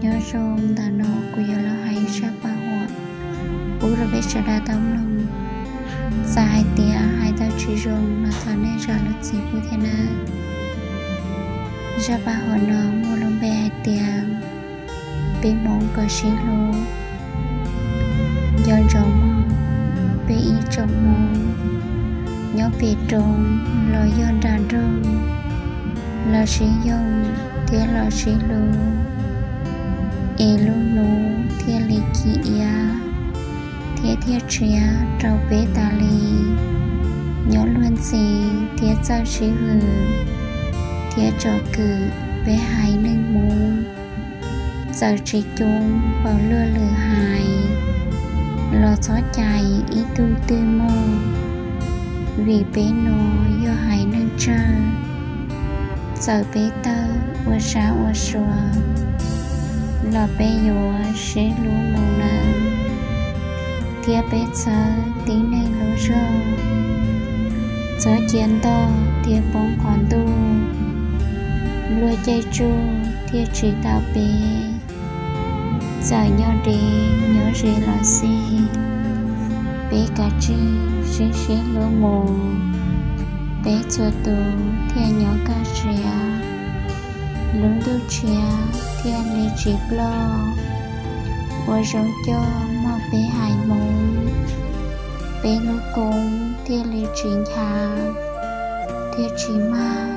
Nyob zoo, ntawm no kuv yuav los hais zaj paj huam pub rau peb sawv daws tau mloog. Txawm hais tias hais tau tsis zoo los thov nej zam lub txim pub thiab nawb. Zaj paj huam no muaj lub npe hais tias peb Hmoob kom sib hlub. Nco ntsoov mog, peb ib tsoom Hmoob nyob pem roob los yog nram nroog, los sib yoog thiab los sib hlub, es lub hnub thiaj li ci iab, thiab thiaj tshiab rau peb tas li. Nyob luag ntxhi thiab txawj sib hwm, thiab tsom kwm peb haiv neeg Hmoob. Txawm tsis coob npaum luaj lwm haiv, los txhob cais ib tug twg mog, vim peb no yog haiv neeg tsawg. Txawm peb tawg ua sab ua sua, los peb yuav sib hlub mus nawb, thiab peb txhawb tib neeg lub zog. Txhob cia ntog thiab poob qhov ntuj, luag caij tsuj thiaj tsis tau peb. Txawm nyob deb nyob ze los xij, peb kav tsij sib sib hlub mus, peb txhua tus thiaj nyob kaj siab. Lub ntuj tshiab thiaj li tsis ploj, ua zoo coj mog peb haiv Hmoob. Peb lub koob thiaj li tsis ncha, thiaj tsis mag